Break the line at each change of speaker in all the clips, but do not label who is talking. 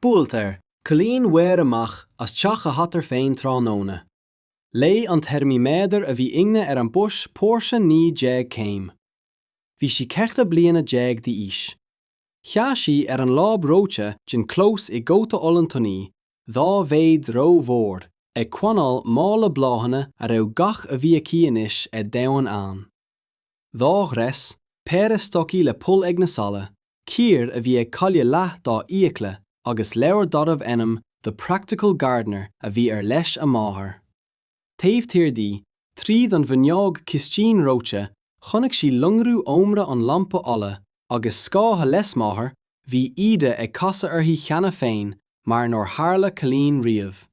Buailtear Colleen Ware amach as teach a hathar féin tráthnóna. Léigh an teirmiméadar a bhí ingne ar an bpus póirse 19 céim. Bhí sí 14 bliana d'aois. Sheas sí ar an láib reoite den chlós i gcóta olann tanaí, dhá mhéid rómhór, ag coinneáil mála bláthanna a raibh gach a bhí aici anois ar domhan ann. Dhá dhreas, péire stocaí le poll ag na sála, Caor a bhí ag cailleadh leath dá fhiacla agus leabhar darbh ainm The Practical Gardener a bhí ar leis a máthair. Taobh thiar di, tríd an bhfuinneog cistine reoite, chonaic sí lonrú ómra an lampa ola agus scáth a leasmháthar, bhí Ida ag casadh uirthi cheana féin mar nár tharla Colleen riamh.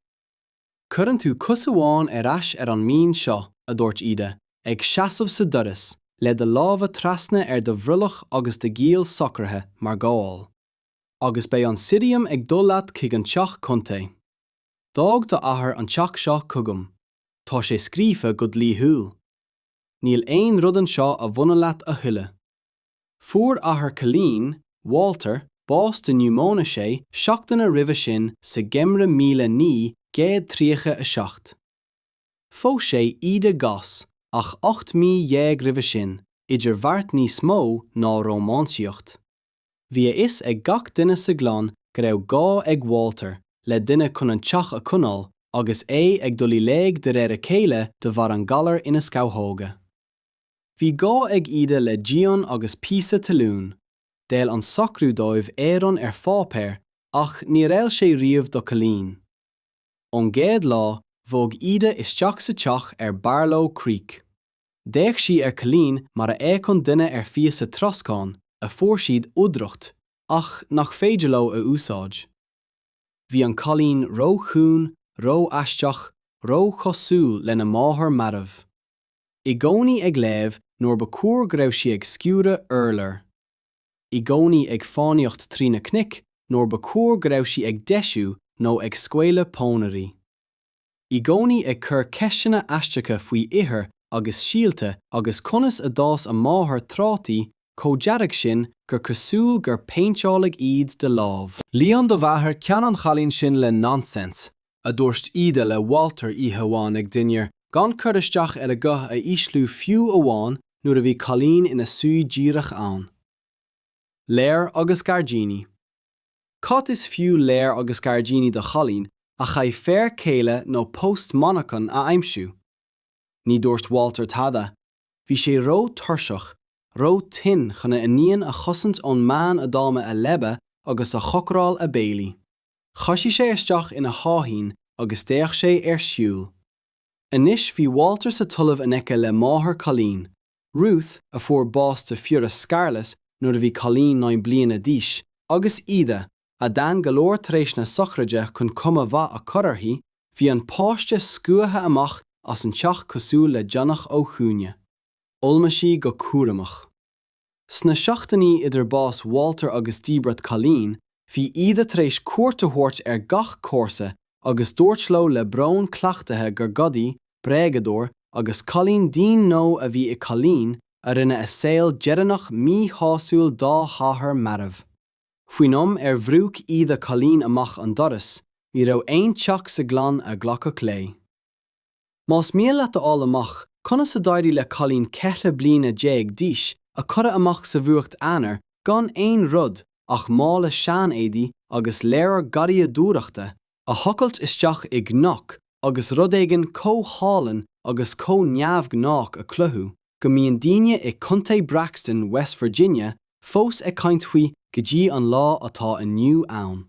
Cuireann tú cos amháin ar ais ar an mbinn seo, a dúirt Ida, ag seasamh sa doras, le do lámha trasna ar do bhrollach agus do ghiall socraithe mar ghabháil. Agus beidh an sirriam ag dul leat chuig an teach contae. D'fhág d'athair an teach seo chugam. Tá sé scríofa go dlíthiúil. Níl aon rud anseo a bhaineann leat a thuilleadh. Fuair athair Colleen, Walter, bás de niúmóine sé seachtaine roimhe sin sa gheimhreadh 1937. Phós sé Ida Goss ach 18 mí roimhe sin, idirbheart níos mó ná rómánsaíocht. Bhí a fhios ag gach duine sa gclann go raibh gá ag Walter le duine chun an teach a choinneáil agus é ag dul i léig de réir a chéile de bharr an ghalair ina scamhóga. Bhí gá ag Ida le díon agus píosa talún. D'fheil an socrú dóibh araon ar pháipéar ach níor fheil sé riamh do Colleen. Ón gcéad lá, bhog Ida isteach sa teach ar Barlow Creek. D'fhéach sí ar Colleen mar a fhéachann duine ar phíosa troscáin a fuair siad oidhreacht ach nach féidir leo a úsáid. Bhí an cailín ró-chiúin, ró-aisteach, ró-chosúil lena máthair marbh. I gcónaí ag léamh nuair ba chóir go raibh sí ag sciúradh urláir. I gcónaí ag fánaíocht trí na cnoic nuair ba chóir go raibh sí ag deisiú nó ag scaoileadh pónairí. I gcónaí ag cur ceisteanna aisteacha faoi ithir agus síolta agus conas a d'fhás a máthair trátaí chomh dearg sin gur cosúil gur péinteáladh iad de láimh. Líon do mháthair ceann an chailín sin le nonsense, a dúirt Ida le Walter oíche amháin ag dinnéar, gan cur isteach ar a guth a ísliú fiú amháin nuair a bhí Colleen ina suí díreach ann. Leabhair agus gairdíní. Cad is fiú leabhair agus gairdíní do chailín a chaithfidh fear céile nó post monarchan a aimsiú? Ní dúirt Walter tada. Bhí sé ró-tuirseach, ró-tinn chun a iníon a chosaint ón mbean a d'adhmaigh a leaba agus a chócaráil a béilí. Thoisigh sé isteach ina sháithín agus d'fhéach sé ar shiúl. Anois bhí Walter sa talamh in aice le máthair Colleen, Ruth, a fuair bás de phiorra scarlet nuair a bhí Colleen 9 bliana d'aois, agus Ida, a d'fhan go leor tar éis na sochraide chun cuma mhaith a chur uirthi, bhí an páiste scuabtha amach as an teach cosúil le deannach ó chúinne. Ullmhaigh sí go cúramach. Sna seachtainí idir bás Walter agus díbirt Colleen, bhí Ida tar éis cuairt a thabhairt ar gach comharsa agus dúirt leo le brón cleachtaithe gur gadaí, bréagadóir agus cailín dín-ghnó a bhí i Colleen a rinne a saol deireanach míshásúil dá hathair marbh. Faoin am ar bhrúigh Ida Colleen amach an doras, ní raibh aon teach sa gclann a ghlacfadh léi. Más mian leat a fháil amach conas a d'éirigh le cailín 14 bliana d'aois a cuireadh amach sa bhfuacht Eanáir gan aon rud ach mála sean-éadaí agus leabhar garraíodóireachta a thochailt isteach i gcnoc agus rud éigin chomh hálainn agus chomh neamhghnách a chruthú go mbíonn daoine i Contae Braxton, West Virginia fós ag caint faoi go dtí an lá atá inniu ann.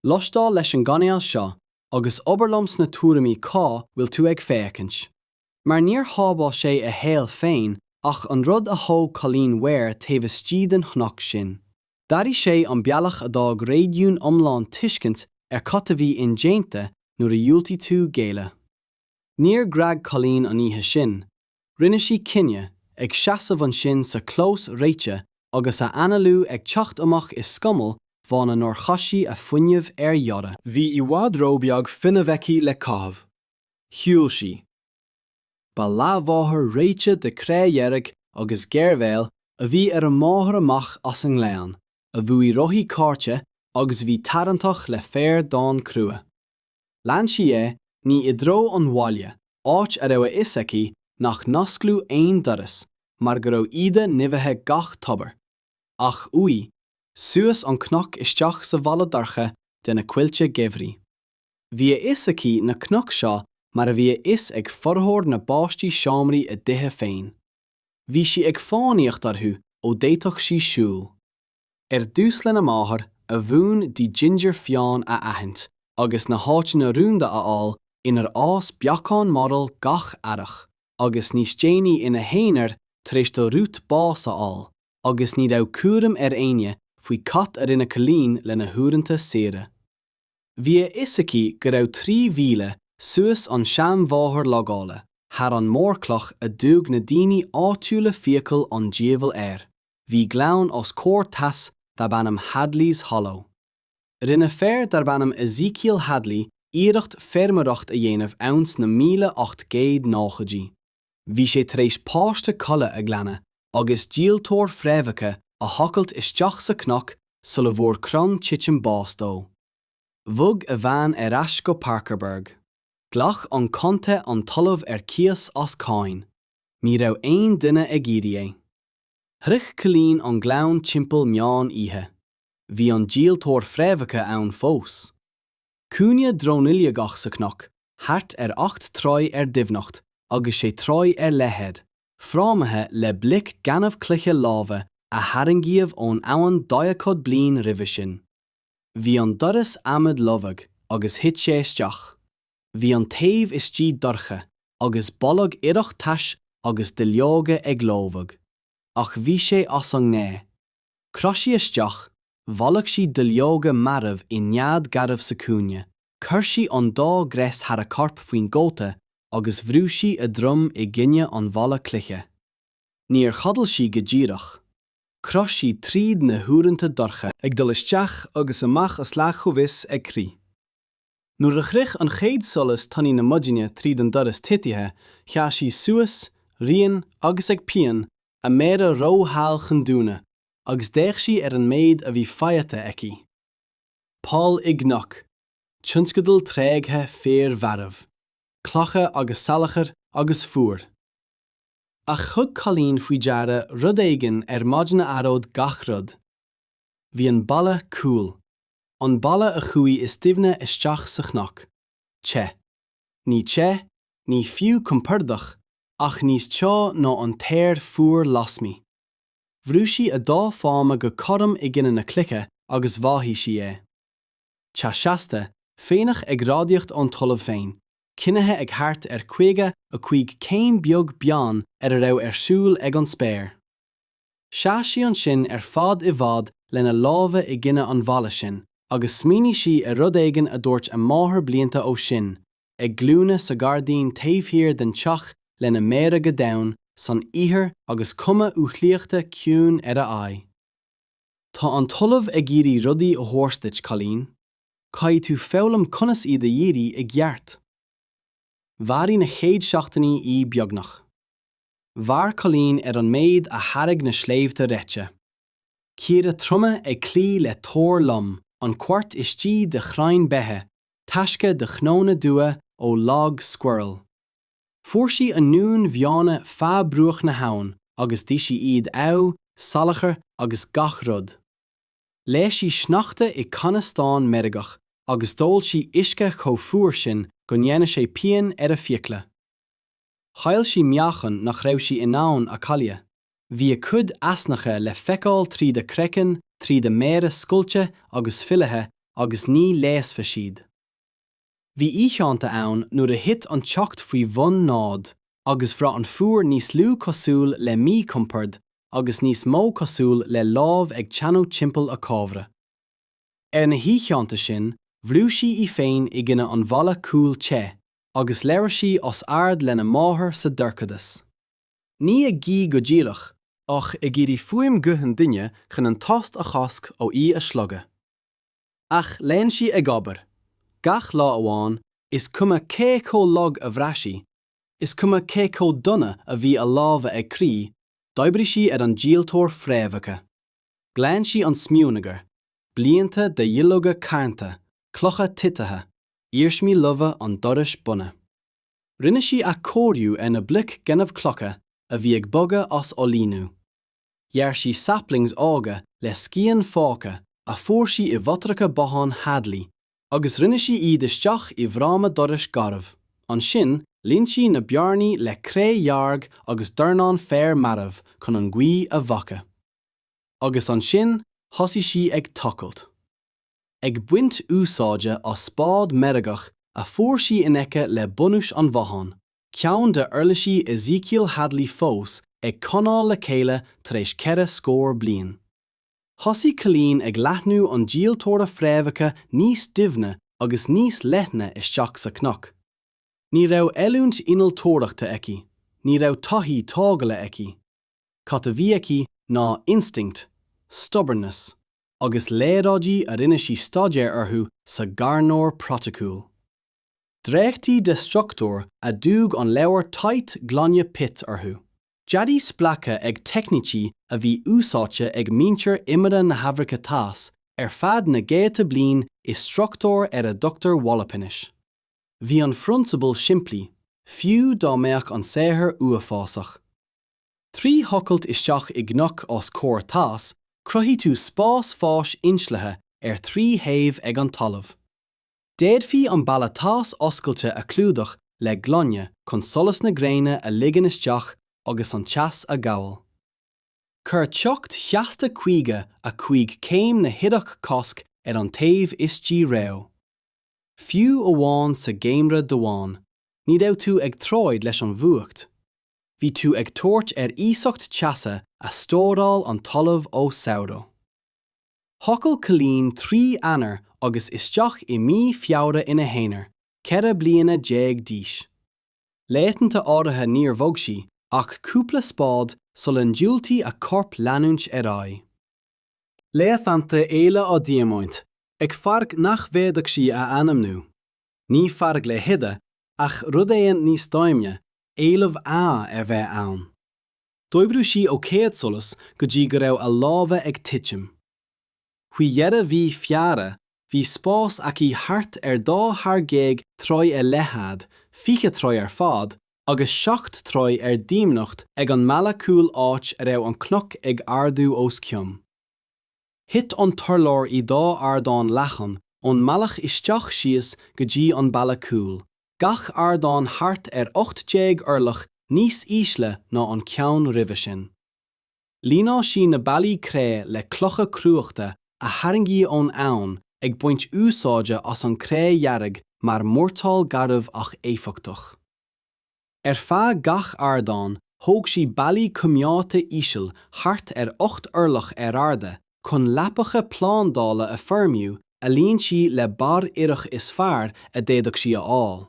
Lóisteáil leis an gcainéal seo agus abair liom sna tuairimí cá bhfuil tú ag féachaint. Mar níor shábháil sé a shaol féin ach an rud a thóg Colleen Ware taobh istigh den chnoc sin. D'athraigh sé an bealach a d'fhág réigiún iomlán tuiscint ar cad a bhí indéanta nuair a dhiúltaigh tú géilleadh. Níor ghread Colleen an oíche sin. Rinne sí cinneadh, ag seasamh ansin sa chlós reoite agus a análú ag teacht amach i scamaill bhána nár chaith sí a fuinneamh ar dheora. Bhí i bhfad róbheag fuinnimh aici le caitheamh. Shiúil sí. Ba leathmháthair reoite de chré dhearg agus géarbhéal a bhí ar an mbóthar amach as an ngleann, a bhuaigh rothaí cairte. agus bhí tarrantach le féar donn crua. Lean sí é, ní i dtreo an bhaile, áit a raibh a fhios aici nach n-osclódh aon doras mar go raibh Íde nimhithe gach tobar, ach uaidh, suas an cnoc isteach sa bhalla dorcha de na coillte geimhridh. Bhí a fhios aici na cnoic seo mar a bhí a fhios ag formhór na bpáistí seomraí a dtithe féin. Bhí sí ag fánaíocht orthu ó d'fhéadfadh sí siúl. Ar dtús lena máthair, a mhúin di ginger fiáin a aithint agus na háiteanna rúnda a fháil inar fhás beacán morel gach earrach, agus níos déanaí ina haonar tar éis do Ruth bás a fháil, agus ní raibh cúram ar éinne faoi cad a rinne Colleen lena huaireanta saoire. Bhí a fhios aici go raibh 3 mhíle suas an seanbhóthar logála, thar an mórchloch a dtug na daoine áitiúla fiacail an diabhail air, bhí gleann os comhair tais darb ainm Hadley's Hollow. Rinne fear darb ainm Ezekiel Hadley iarracht feirmeoireacht a dhéanamh ann sna 1890idí. Bhí sé tar éis paiste coille a ghlanadh agus díoltóir fréamhacha a thochailt isteach sa chnoc sula bhfuair crann titim bás dó. Bhog a bhean ar ais go Parkerburg. Ghlac an contae an talamh ar cíos as cáin. Ní raibh aon duine ag iarraidh é. Shroich Colleen an gleann timpeall meán oíche. Bhí an díoltóir fréamhacha ann fós. Cúinne dronuilleogach sa chnoc, thart ar 8 troigh ar doimhneacht agus 6 troigh ar leithead, frámaithe le bloic gaineamhchloiche láimhe a tharraingíodh ón abhainn 40 bliain roimhe sin. Bhí an doras adhmaid lobhtha agus thit sé isteach. Bhí an taobh istigh dorcha agus boladh ithreach tais agus duilleoga ag lobhadh. Ach bhí sé as an ngnáth. Chroith sí isteach, bhailigh sí duilleoga marbh i nead garbh sa chúinne, chuir sí an dá ghreas thar a corp faoin gcóta agus bhrú sí a droim i gcoinne an bhalla cloiche. Níor chodail sí go díreach. Chroith sí tríd na huaireanta dorcha.
Ag dul isteach agus amach as leath-chomhfhios ag crith. Nuair a shroich an chéad solas tanaí na maidine tríd an doras titithe, sheas sí suas, righin agus ag pian, a méara rómhall chun dúnadh, agus d'fhéach sí ar an méid a bhí faighte aici. Poll i gcnoc, tionscadal tréigthe fíormharbh, clocha agus salachar agus fuar. Ach thug Colleen faoi deara rud éigin ar maidin a athródh gach rud. Bhí an balla cúil, an balla a chuaigh is doimhne isteach sa chnoc, te. Ní te, ní fiú compordach, ach níos teo ná an t-aer fuar lasmuigh. Bhrú sí a dá pháma go cothrom i gcoinne na cloiche agus mhothaigh sí é. Teas seasta, foighneach ag radaíocht ón talamh féin, cinnithe ag thart ar 55 céim beag beann ar a raibh ar siúl ag an spéir. Sheas sí ansin ar fad i bhfad lena lámha i gcoinne an bhalla sin agus smaoinigh sí ar rud éigin a dúirt a máthair blianta ó sin, ag glúine sa ghairdín taobh thiar den teach lena méara go domhain san ithir agus cuma umhlaíochta ciúin ar a aghaidh. Tá an talamh ag iarraidh rudaí a thabhairt duit, Colleen. Caithfidh tú foghlaim conas iad a iarraidh i gceart. Mharaigh na chéad seachtainí í beagnach. Mhair Colleen ar an méid a thairg na sléibhte reoite. Caora troma ag cloí le tor lom, an quart istigh de chrainn beithe, taisce de chnónna dubha ó log squirrel. Fuair sí oinniúin bheanna feadh bruach na habhann agus d'ith sí iad amh, salachar agus gach rud. Leigh sí sneachta i canna stáin meirgeach agus d'ól sí uisce chomh fuar sin go ndéanadh sé pian ar a fiacla. Chaill sí meáchan nach raibh sí in ann a chailleadh. Bhí a cuid easnacha le feiceáil tríd a craiceann, tríd a méara scoilte agus fuilithe agus ní leigheasfadh siad. Bhí oícheanta ann nuair a thit an teocht faoi bhun náid agus bhraith an fuar níos lú cosúil le míchompord agus níos mó cosúil le lámh ag teannadh timpeall a cófra. Ar na hoícheanta sin, bhrú sí í féin i gcoinne an bhalla cúil te agus labhair sí os ard lena máthair sa dorchadas. Ní ag guí go díreach, ach ag iarraidh fuaim guth an duine chun an tost a chosc ó í a shlogadh. Ach lean sí ag obair. Gach lá amháin, is cuma cé chomh lag a bhraith sí, is cuma cé chomh dona a bhí a lámha ag crith, d'oibrigh sí ar an díoltóir fréamhacha. Ghlan sí an smionagar.
Blianta de dhuilleoga carntha, clocha titithe, iarsmaí lobhadh an dorais bunaidh. Rinne sí athchóiriú ar na bloic gainimh cloiche a bhí ag bogadh as ailíniú. Ghearr sí saplings óga le scian phóca a fuair sí i bhfothracha botháin Hadley agus rinne sí iad isteach i bhfráma dorais garbh, ansin líon sí na bearnaí le cré dhearg agus dornán féar marbh chun an ghaoth a bhacadh. Agus ansin thosaigh sí ag tochailt. Ag baint úsáide as spád meirgeach a fuair sí in aice le bunús an bhotháin, ceann de uirlisí Ezekiel Hadley fós ag coinneáil le chéile tar éis cheithre scór bliain. Thosaigh Colleen ag leathnú an díoltóra fréamhacha níos doimhne agus níos leithne isteach sa chnoc. Ní raibh oiliúint innealtóireachta aici, ní raibh taithí tógála aici. Cad a bhí aici ná instinct, stubbornness, agus léaráidí a rinne sí staidéar orthu sa ghairneoir praiticiúil. Dréachtaí de struchtúir a dtug an leabhar Tithe Gloine Pitt orthu. Dearaí spreagtha ag teicnící a bhí úsáidte ag muintir Imara na hAfraice Theas ar feadh na gcéadta bliain i struchtúir ar a dtugtar walapinish. Bhí an phrionsabal simplí, fiú dá mbeadh an saothar uafásach. Trí thochailt isteach i gcnoc os comhair teas, cruthaigh tú spás fáis inslithe ar thrí thaobh ag an talamh. D'fhéadfaí an balla teas oscailte a chlúdach le gloine chun solas na gréine a ligean isteach agus an teas a ghabháil. Chuir teocht sheasta 55 céim na hithreach cosc ar an taobh istigh reo. Fiú amháin sa gheimhreadh domhain, ní raibh tú ag troid leis an bhfuacht. Bhí tú ag tabhairt ar iasacht teasa a stóráil an talamh ó samhradh. Thochail Colleen trí Eanáir agus isteach i mí Feabhra ina haonar, 14 bliana d'aois. Laethanta áirithe níor bhog sí ach cúpla spád sula ndiúltaigh a corp leanúint ar aghaidh. Laethanta eile á dtiomáint ag fearg nach bhféadfadh sí a ainmniú. Ní fearg le hIda ach rud éigin níos doimhne, éileamh ádh ar bheith ann. D'oibrigh sí ó chéadsolas go dtí go raibh a lámha ag titim. Faoi dheireadh mhí Feabhra, bhí spás aici thart ar dhá thar gcéad troigh ar leithead, 20 troigh ar fad, agus seacht troigh ar doimhneacht ag an mballa cúil áit a raibh an cnoc ag ardú os cionn. Thit an t-urlár i dhá ardán leathan ón mbealach isteach síos go dtí an balla cúil, gach ardán thart ar 18 orlach níos ísle ná an ceann roimhe sin. Líneáil sí na ballaí cré le clocha cruachta a tarraingíodh ón abhainn ag baint úsáide as an gcré dhearg mar mhurtáil garbh ach éifeachtach. Ar feadh gach ardáin thóg sí ballaí coimeádta íseal thart ar 8 orlach ar airde chun leapacha plandála a foirmiú a líon sí le barr ithreach is fearr a d'fhéadfadh sí a fháil.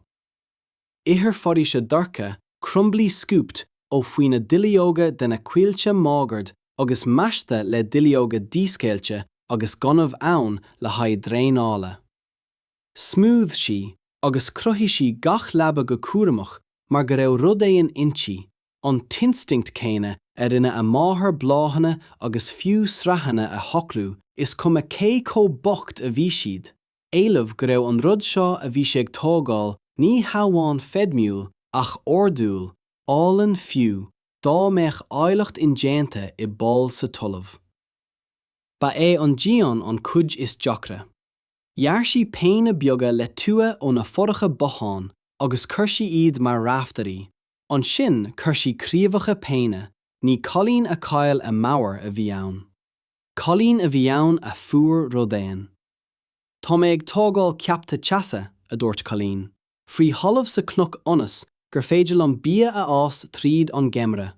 Ithir foraoise dorcha, crumbly scooped ó faoi na duilleoga de na coillte máguaird agus measctha le duilleoga díscailte agus gaineamh abhann le haghaidh draenála. Smooth sí agus chruthaigh sí gach leaba go cúramach mar go raibh rud éigin inti, an t-instinct céanna a rinne a máthair bláthanna agus fiú sraitheanna a shocrú is cuma cé chomh bocht a bhí siad, éileamh go raibh an rud seo a bhí sé ag tógáil ní hamháin feidhmiúil ach ordúil, álainn fiú dá mbeadh áilleacht indéanta i bpoll sa talamh. Ba é an díon an chuid is deacra. Ghearr sí péine beaga le tua ó na fothracha botháin agus chuir sí iad mar raftairí, Ansin chuir sí craobhacha péine, ní cailín a chaill a meabhair a bhí ann. Cailín a bhí ann a fuair rud éigin. Tá mé ag tógáil ceaptha teasa, a dúirt Colleen, faoi thalamh sa chnoc ionas gur féidir liom bia a fhás tríd an ngeimhreadh.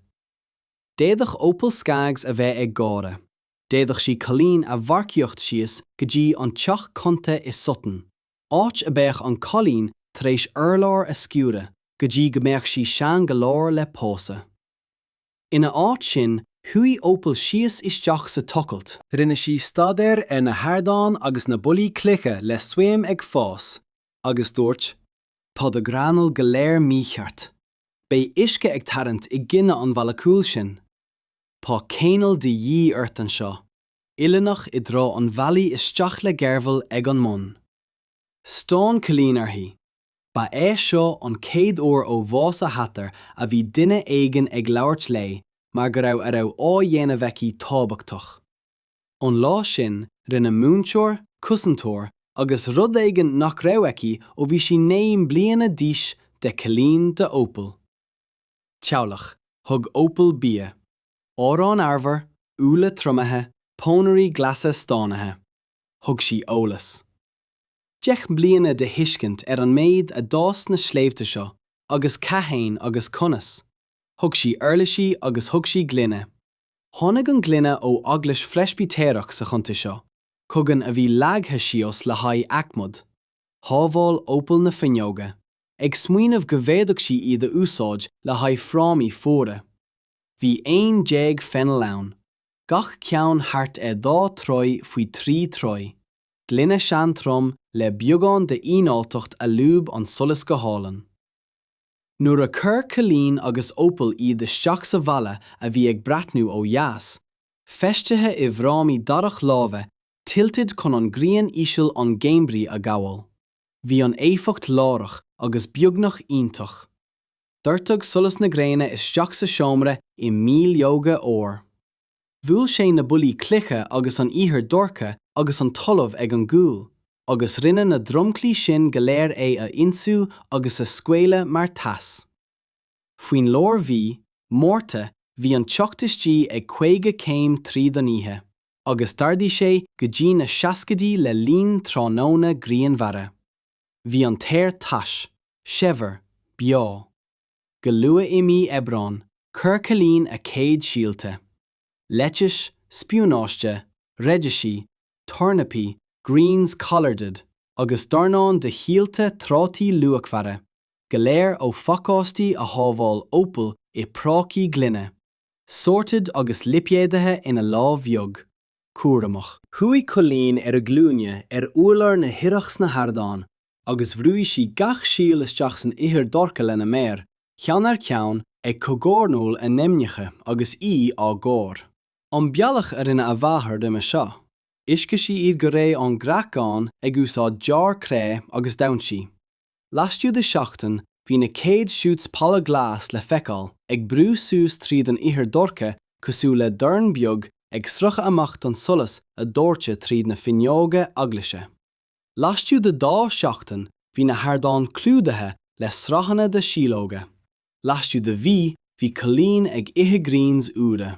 D'fhéadfadh Opal Skaggs a bheith ag gáire. D'fhéadfadh sí Colleen a mharcaíocht síos go dtí an teach contae i Sutton, áit a mbeadh an cailín tar éis urlár a sciúradh go dtí go mbeadh sí sean go leor le pósadh. Ina áit sin, shuigh Opal síos isteach sa tochailt. Rinne sí staidéar ar na hardáin agus na ballaí cloiche le suim ag fás, agus dúirt, Tá do ghreanáil go léir mícheart. Beidh uisce ag tarraingt i gcoinne an bhalla cúil sin. Tá cainéal de dhíth ort anseo.
Uilleannach i dtreo an bhealaigh isteach le geirbhil ag an mbun. Stán Colleen uirthi. Ba é seo an chéad uair ó bhás a hathar a bhí duine éigin ag labhairt léi mar go raibh a raibh á dhéanamh aici tábhachtach. Ón lá sin, rinneadh múinteoir, cosantóir agus rud éigin nach raibh aici ó bhí sí 9 mbliana d'aois de Colleen d'Opal. Teaghlach, Thug Opal bia. Arán arbhair, úlla triomaithe, pónairí glasa stánaithe. Thug sí eolas. 10 mbliana de thuiscint ar an méid a d'fhás sna sléibhte seo agus cathain agus conas. Thug sí uirlisí agus thug sí gloine. Tháinig an ghloine ó eaglais Phreispitéireach sa chontae seo, chugainn a bhí leagtha síos le haghaidh adhmad. Shábháil Opal na fuinneoga, ag smaoineamh go bhféadfadh sí iad a úsáid le haghaidh frámaí fuara. Bhí 11 phainéal ann, gach ceann thart ar dhá throigh faoi thrí throigh, gloine sean trom le beagán de fhíneáltacht a lúb an solas go hálainn. Nuair a chuir Colleen agus Opal iad isteach sa bhalla a bhí ag breathnú ó dheas, feistithe i bhfrámaí darach láimhe tilted chun an ghrian íseal an gheimhridh a ghabháil, bhí an éifeacht láithreach agus beagnach iontach. Doirteadh solas na gréine isteach sa seomra i míleoga óir. Bhuail sé na ballaí cloiche agus an ithir dhorcha agus an talamh ag an gcúl, agus rinne na dromchlaí sin go léir é a ionsú agus a scaoileadh mar theas. Faoin lár mhí, Márta, bhí an teocht istigh ag 50 céim tríd an oíche, agus d'ardaigh sé go dtí na seascaidí le linn tráthnóna grianmhara. Bhí an t-aer tais, saibhir, beo. Go luath i mí Aibreáin, chuir Colleen a céad síolta. Leitis, spionáiste, raidisí, tornapaí, greens collarded agus dornán de shíolta trátaí luachmhara, go léir ó phacáistí a shábháil Opal i bprácaí gloine, sorted agus lipéadaithe ina lámh bheag, cúramach. Shuigh Colleen ar a glúine ar urlár na hithreach sna hardáin agus bhrúigh sí gach síol isteach san ithir dhorcha lena méar, ceann ar cheann, ag cogarnú a n-ainmneacha agus í á gcur. An bealach a rinne a mháthair roimhe seo. Uiscigh sí iad go réidh ón gcreachán ag úsáid jar cré agus dabhainsí. Laistigh de sheachtain, bhí na céad shoots palla glas le feiceáil, ag brú suas tríd an ithir dhorcha cosúil le dorn beag ag sroicheadh amach don solas a doirteadh tríd na fuinneoga eaglaise. Laistigh de dhá sheachtain bhí na hardáin clúdaithe le sraitheanna de shíológa. Laistigh de mhí bhí Colleen ag ithe greens úra.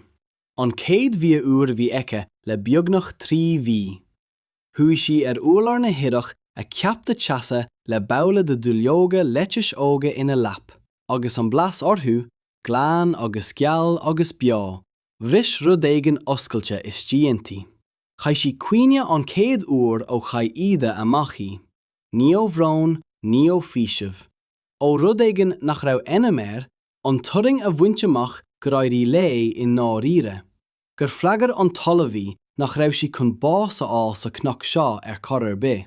An chéad bhia úr a bhí aici le beagnach 3 mhí. Shuigh sí ar urlár na hithreach a ceap de teasa le babhla de dhuilleoga leitis óga ina lap, agus an blas orthu, glan agus geal agus beo, bhris rud éigin oscailte istigh inti. Chaith sí caoineadh an chéad uair ó chaith Íde amach í. Ní ó bhrón, ní ó fhaoiseamh. Ó rud éigin nach raibh ainm air, an turraing a bhaint amach gur éirigh léi i ndáiríre. Gur freagair an talamh í nach raibh sí chun bás a fháil sa chnoc seo ar chor ar bith.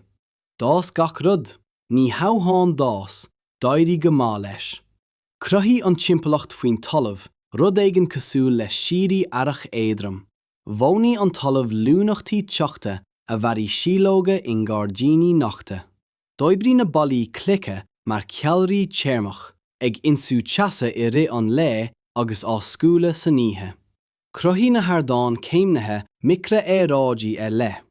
D'fhás gach rud. Ní hamháin d'fhás, d'éirigh go maith leis. Chruthaigh an timpeallacht faoin talamh rud éigin cosúil le síoraí earrach éadrom. Mhodhnaigh an talamh luaineachtaí teochta a mharaigh síológa i ngairdíní nochta. D'oibrigh na ballaí cloiche mar cheallraí teirmeach, ag ionsú teasa i rith an lae agus á scaoileadh san oíche. Chruthaigh na hardáin chéimnithe micrea-aeráidí ar leith.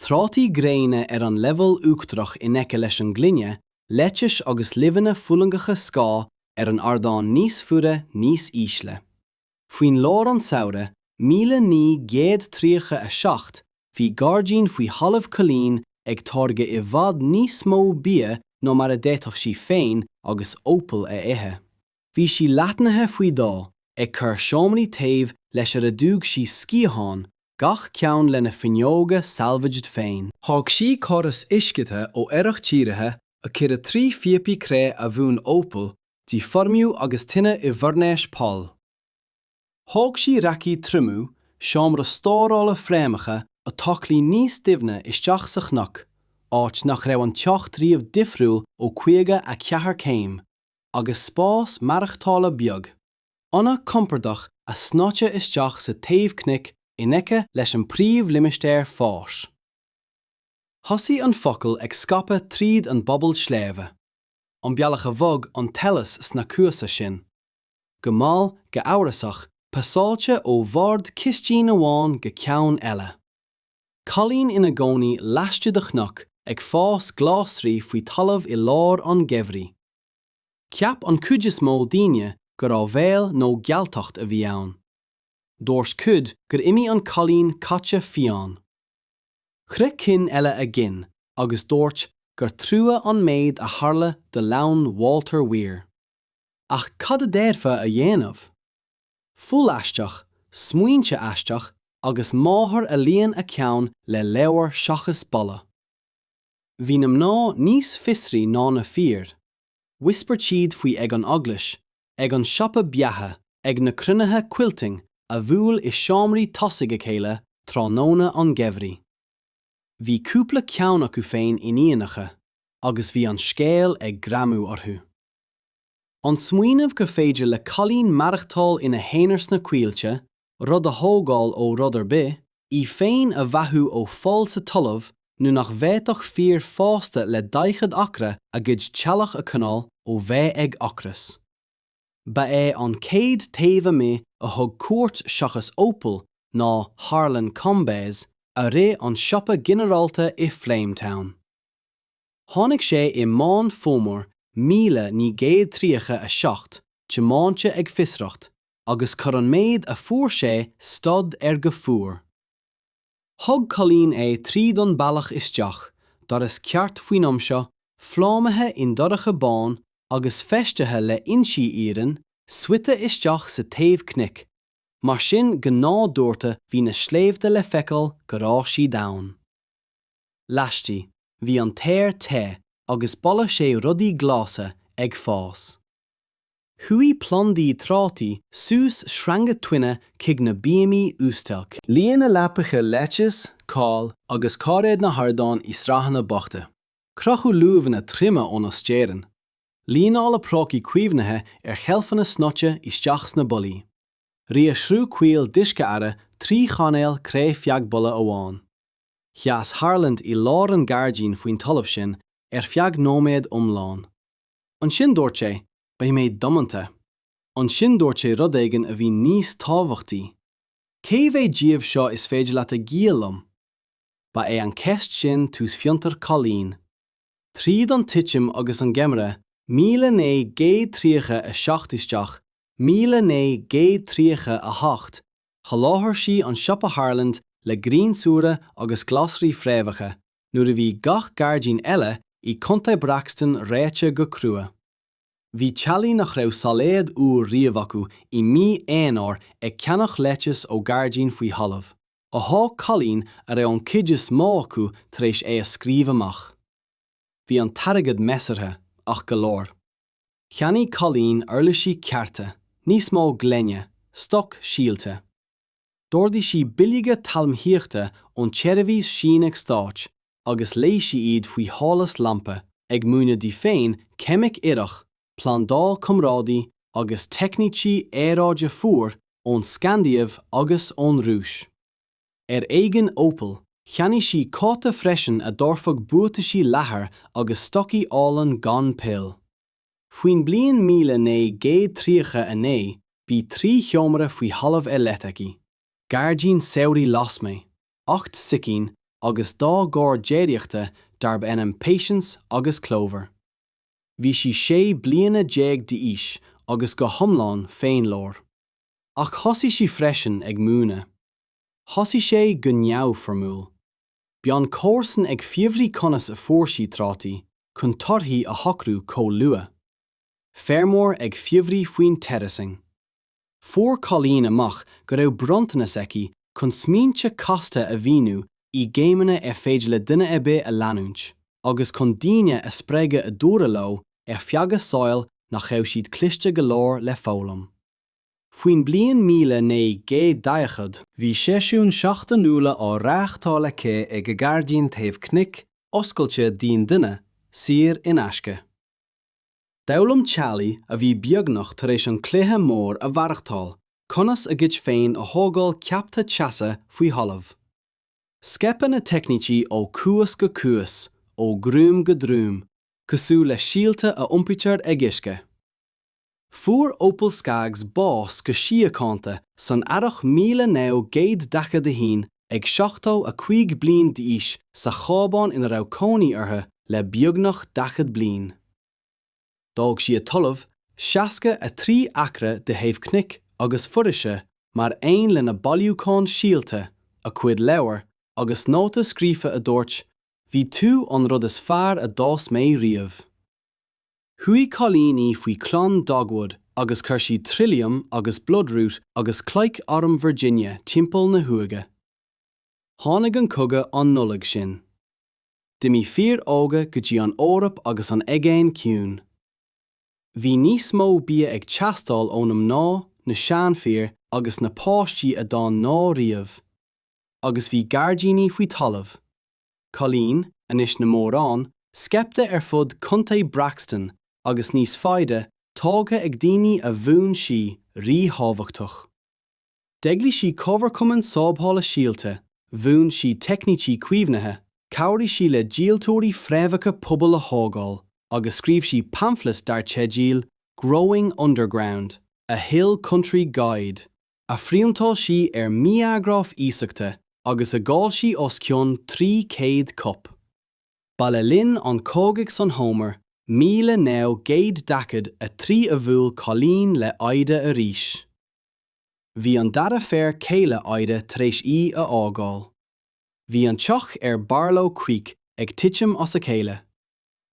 Trátaí gréine ar an leibhéal uachtarach in aice leis an ngloine, leitis agus luibheanna fulangacha scáth ar an ardán níos fuaire níos ísle. Faoin lár an samhradh 1937 bhí gairdín faoi thalamh Colleen ag táirgeadh i bhfad níos mó bia ná mar a d'fhéadfadh sí féin agus Opal a ithe. Bhí sí leathnaithe faoi dhó, ag cur seomraí taobh leis ar a dtug sí sciatháin, gach ceann lena fuinneoga salvaged féin. Thóg sí córas uiscithe ó ithreach dírithe a cuireadh trí phíopaí cré a mhúin Opal di foirmiú agus tine i bhfoirnéis poll. Thóg sí racaí triomú, seomra stórála fréamhacha tochailte níos doimhne isteach sa chnoc, áit nach raibh an teocht riamh difriúil ó 54 céim, agus spás maireachtála beag, ionadh compordach a snoite isteach sa taobh cnoic.
in aice leis an bpríomhlimistéar fáis. Thosaigh an focal ag scaipeadh tríd an bpobal sléibhe, an bealach a bhog an t-eolas sna cuasa sin. Go mall, go hamhrasach, pasáilte ó bhord cistine amháin go ceann eile. Cailín ina gcónaí laistigh de chnoc ag fás glasraí faoi talamh i lár an gheimhridh. Cheap an chuid is mó daoine gur áibhéil nó gealtacht a bhí ann. Dúirt cuid gur imigh an cailín caite fiáin. Chroith cinn eile a gcinn agus dúirt gur trua an méid a tharla do leanbh Walter Weir. Ach cad a d'fhéadfá a dhéanamh? Fuil aisteach, smaointe aisteach agus máthair a líon a ceann le leabhair seachas boladh. Bhí na mná níos fiosraí ná na fir. Whispered siad faoi ag an eaglais, ag an siopa beatha, ag na cruinnithe quilting a bhuail i seomraí tosaigh a chéile tráthnóna an gheimhridh. Bhí cúpla ceann acu féin iníonacha agus bhí an scéal ag greamú orthu. An smaoineamh gur féidir le cailín maireachtáil ina haonar sna coillte, rud a thógáil ó rud ar bith, í féin a bheathú ó pholl sa talamh nuair nach bhféadfadh fir fásta le daichead acra a gcuid teaghlach a choinneáil ó bheith ag ocras. Ba é an chéad taobh amuigh a thug cuairt seachas Opal ná Harlan Combes a rith an siopa ginearálta i Flametown. Tháinig sé i Meán Fómhair 1937 tiomáinte ag fiosracht agus chuir an méid a fuair sé stad air go fuar. Thug Colleen é tríd an bealach isteach, doras ceart faoin am seo, frámaithe i ndorcha bán agus feistithe le insí iarainn, suite isteach sa taobh cnoic, mar sin go nádúrtha bhí na sléibhte le feiceáil go raibh siad ann. Laistigh, bhí an t-aer te agus boladh sé rudaí glasa ag fás. Chuaigh plandaí trátaí suas sreanga toinne chuig na bíomaí uasteilg.
Líonadh leapacha leiteas, cál agus cairéad na hardáin i sraitheanna bochta. Crochadh luibheanna troma óna steirn. Líneáladh prácaí caomhnaithe ar sheilfeanna snoite isteach sna ballaí. Rith sruth caol d'uisce earraigh trí chainéal cré feadh balla amháin. Sheas Harland i lár an ghairdín faoin talamh sin ar feadh nóiméad iomlán. Ansin dúirt sé, Beidh mé damanta. Ansin dúirt sé rud éigin a bhí níos tábhachtaí. Cé mhéad díobh seo is féidir leat a dhíol liom? Ba é an cheist sin tús fiontar Colleen. Tríd an titim agus an geimhreadh 1937 isteach 1938, sholáthair sí an siopa Harland le grinsúra agus glasraí fréamhacha, nuair a bhí gach gairdín eile i Contae Braxton reoite go crua. Bhí teaghlaigh nach raibh sailéad úr riamh acu i mí Eanáir ag ceannach leiteas ó ghairdín faoi thalamh, a thóg Colleen a raibh an chuid is mó acu tar éis é a scríobh amach. Bhí an t-airgead measartha, ach go leor. Cheannaigh Colleen uirlisí cearta, níos mó gloine, stoc síolta. D'ordaigh sí bileoga talmhaíochta ón tSeirbhís Síneach Stáit agus léigh sí iad faoi sholas lampa, ag múineadh di féin ceimic ithreach, plandáil comrádaí agus teicnící aeráide fuar ón Scandanáiv agus ón Rúis. Ar éigean Opal, cheannaigh sí cóta freisin a d'oirfeadh buataisí leathair agus stocaí álainn gan pill. Faoin bliain 1939 bhí trí sheomra faoi thalamh ar leith aici, gairdín samhraidh lasmuigh, 8 sicín agus dá gcorr déiríochta darb ainm Patience agus Clover. Bhí sí 16 bliana d'aois agus go hiomlán féinleor. Ach thosaigh sí freisin ag múineadh. Thosaigh sé go neamhfhoirmiúil. Bean comharsan ag fiafraí conas a fuair sí trátaí chun torthaí a shocrú chomh luath. Feirmeoir ag fiafraí faoin terracing. Fuair Colleen amach go raibh bronntanas aici chun smaointe casta a mhíniú i gcéimeanna ar féidir le duine ar bith a leanúint, agus chun daoine a spreagadh a dúradh leo ar feadh a saoil nach raibh siad cliste go leor le foghlaim. Faoin bliain 1940,
Bhí seisiúin seachtainiúla á reáchtáil aici ag a gairdín taobh cnoic,
oscailte d'aon duine, saor in aisce. D'fhoghlaim teaghlaigh a bhí beagnach tar éis an cluiche mór a mhaireachtáil.
conas a gcuid féin a thógáil ceaptha teasa faoi thalamh. Scaipeadh na teicnící ó chuas go cuas, ó dhroim go droim, cosúil le síolta a iompaítear ag uisce. Fuair Opal Skaggs bás go síochánta san earrach 1941 ag 75 bliain d'aois sa chábán ina raibh cónaí uirthi le beagnach 40 bliain. D'fhág sí a talamh, 63 acra de thaobh cnoic agus foraoise mar aon lena bailiúchán síolta, a cuid leabhar agus nóta scríofa a dúirt, Bhí tú an rud is fearr a d'fhás mé riamh. Shuigh Colleen í faoi chrann dogwood agus chuir sí trillium agus bloodroot agus cloich Arm Virginia timpeall na huaighe. Tháinig an cogadh an Nollaig sin. D'imigh fir óga go dtí an Eoraip agus an Aigéan Ciúin. Bhí níos mó bia ag teastáil ó na mná, na seanfhir agus na páistí a d'fhan ná riamh. Agus bhí gairdíní faoi talamh. Colleen, anois na mórán, scaipthe ar fud Contae Braxton agus níos faide, tógtha ag daoine a mhúin sí, ríthábhachtach. D'éigligh sí comharchumann sábhála síolta, mhúin sí teicnící caomhnaithe, chabhraigh sí le díoltóirí fréamhacha pobail a thógáil agus scríobh sí pamphlet dar teideal Growing Underground, A Hill Country Guide, a phriontáil sí ar mhimeagraf iasachta agus a dháil sí os cionn 300 cóip. Ba le linn an chogaidh san Fhómhar 1943 a bhuail Colleen le Ida arís. Bhí an dara fear céile Ida tar éis í a fhágáil. Bhí an teach ar Barlow Creek ag titim as a chéile.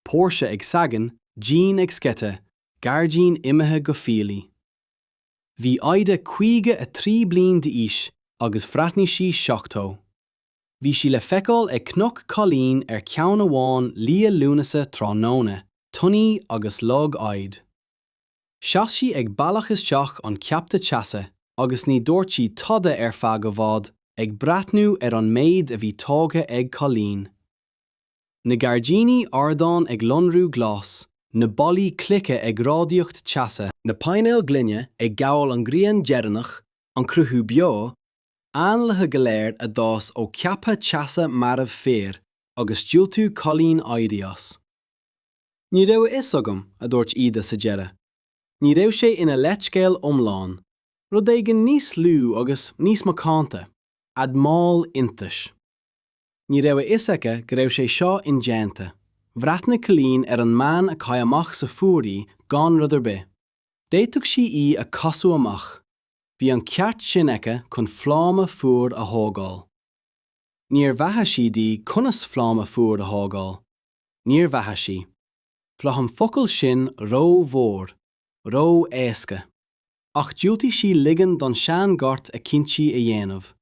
Póirse ag sagan, díon ag sceite, gairdín imithe go fiailí. Bhí Ida 53 bliain d'aois agus bhreathnaigh sí 70. Bhí sí le feiceáil ag Cnoc Colleen ar cheann amháin Liath Lúnasa tráthnóna, tanaí agus lag-aghaidh. Sheas sí ag bealach isteach an cheaptha teasa agus ní dúirt sí tada ar feadh i bhfad, ag breathnú ar an méid a bhí tógtha ag Colleen. Na gairdíní ardán ag lonrú glas, na ballaí cloiche ag radaíocht teasa, na painéil gloine ag gabháil an ghrian dheireanach, an cruthú beo, ainlithe go léir a d'fhás ó cheaptha teasa marbh fir agus diúltú Colleen éirí as. Ní raibh a fhios agam, a dúirt Ida sa deireadh. Ní raibh sé ina leithscéal iomlán, rud éigin níos lú agus níos macánta, admháil iontais. Ní raibh a fhios aici go raibh sé seo indéanta. Bhreathnaigh Colleen ar an mbean a chaith amach sa fuar í gan rud ar bith. D'fhéadfadh sí í a chasadh amach. Bhí an ceart sin aici chun fláma fuar a thógáil. Níor mhaígh sí di conas fláma fuar a thógáil. Níor mhaígh sí. Bhraith an focal sin ró-mhór, ró-éasca. Ach dhiúltaigh sí ligean don seanghort a cinntí a dhéanamh.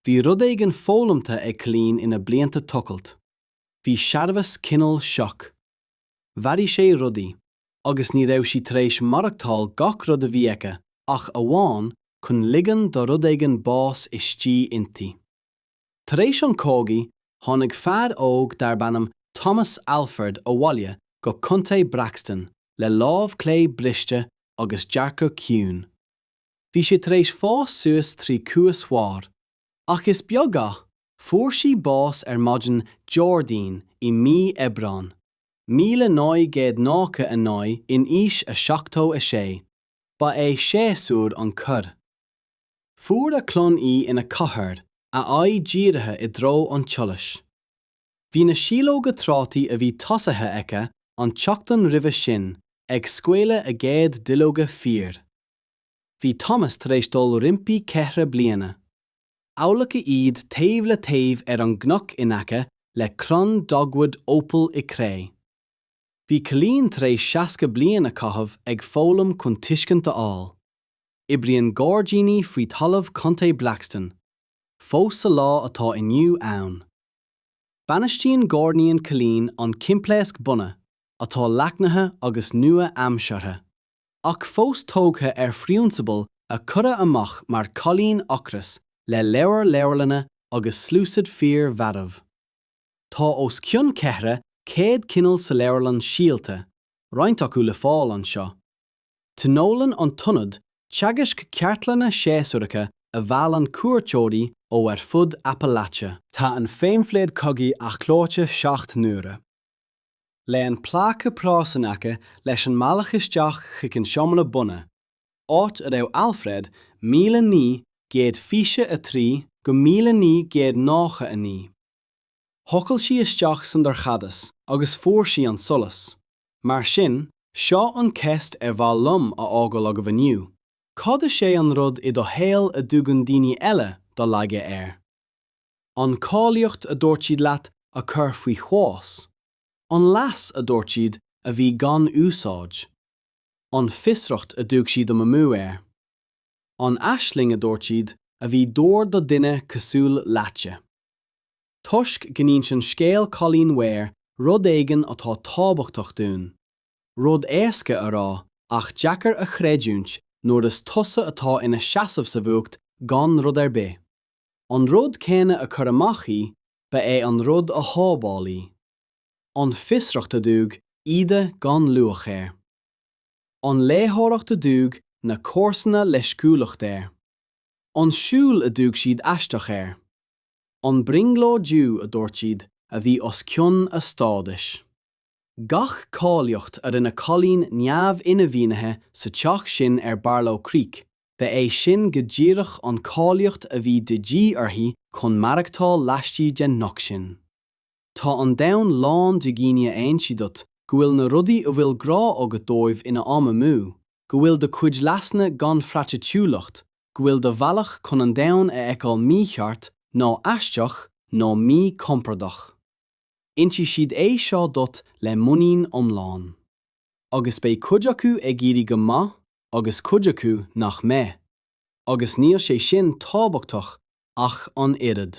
Bhí rud éigin foghlamtha ag Colleen ina blianta tochailt. Bhí searbhas cineál sioc. Mharaigh sé rudaí, agus ní raibh sí tar éis maireachtáil gach rud a bhí aici ach amháin chun ligean do rud éigin bás istigh inti. Tar éis an chogaidh, tháinig fear óg darb ainm Thomas Alford abhaile go Contae Braxton le lámh chlé briste agus dearcadh ciúin. Bhí sé tar éis fás suas trí Chuas Mhór, ach is beag a, fuair sí bás ar maidin Déardaoin i mí Aibreáin, 1999 in aois a 76. Ba é séasúr an cur. Fuair a clann í ina cathaoir, a aghaidh dírithe i dtreo an tsolais. Bhí na síológa trátaí a bhí tosaithe aici an tseachtain roimhe sin ag scaoileadh a gcéad duilleoga fíor. Bhí Thomas tar éis dul roimpi ceithre bliana. Adhlacadh iad taobh le taobh ar an gcnoc in aice le crann dogwood Opal i gcré. Bhí Colleen tar éis 60 bliain a chaitheamh ag foghlaim chun tuiscint a fháil. Oibríonn gairdíní faoi thalamh Chontae Braxton fós sa lá atá inniu ann. Bainistíonn gariníon Colleen an coimpléasc bunaidh, atá leathnaithe agus nua-aimseartha, ach fós tógtha ar phrionsabail a cuireadh amach mar chailín ocrais le leabhair leabharlainne agus sluasaid fir mharbh. Tá os cionn 400 cineál sa leabharlann síolta, roinnt acu le fáil anseo. Tionólann an t-ionad Teagaisc ceardlanna séasúracha a mheallann cuairteoirí ó ar fud Appalachia.
Tá an paimfléad cogaidh athchlóite 7 n-uaire.
Lean pláca práis in aice leis an mbealach isteach chuig an seomra bunaidh, áit a raibh Alfred 1923-1999. Thochail sí isteach san dorchadas agus fuair sí an solas. Mar sin, seo an ceist ar mhaith liom a fhágáil agaibh inniu, cad is é an rud i do shaol a dtugann daoine eile do laige air? An cáilíocht a dúirt siad leat a chur faoi chois? An leas a dúirt siad a bhí gan úsáid? An fiosracht a dtug siad am amú air? An aisling a dúirt siad a bhí dúr do duine cosúil leatsa? Toisc go n-insíonn scéal Colleen Ware rud éigin atá tábhachtach dúinn. Rud éasca a rá ach deacair a chreidiúint nuair is tusa atá ina seasamh sa bhfuacht gan rud ar bith. An rud céanna a chuir amach í, ba é an rud a shábháil í. An fiosracht a dtug íde gan luach air. An léitheoireacht a dtug na comharsana leisciúlacht air. An siúl a dtug siad aisteach air. An brionglóidiú, a dúirt siad, a bhí os cionn a stádais. Gach cáilíocht a rinne Colleen neamh-inmhianaithe sa teach sin ar Barlow Creek, ba é sin go díreach an cáilíocht a bhí de dhíth uirthi chun maireachtáil laistigh den teach sin. Tá an domhan lán de dhaoine a inseoidh duit go bhfuil na rudaí a bhfuil grá agat dóibh ina am amú, go bhfuil do chuid leasanna gan phraiticiúlacht, go bhfuil do bhealach chun an domhan a fheiceáil mícheart nó aisteach nó míchompordach. Inseoidh siad é seo duit le muinín iomlán. Agus beidh cuid acu ag éirí go maith agus cuid acu nach mbeidh. Agus níl sé sin tábhachtach ach an oiread.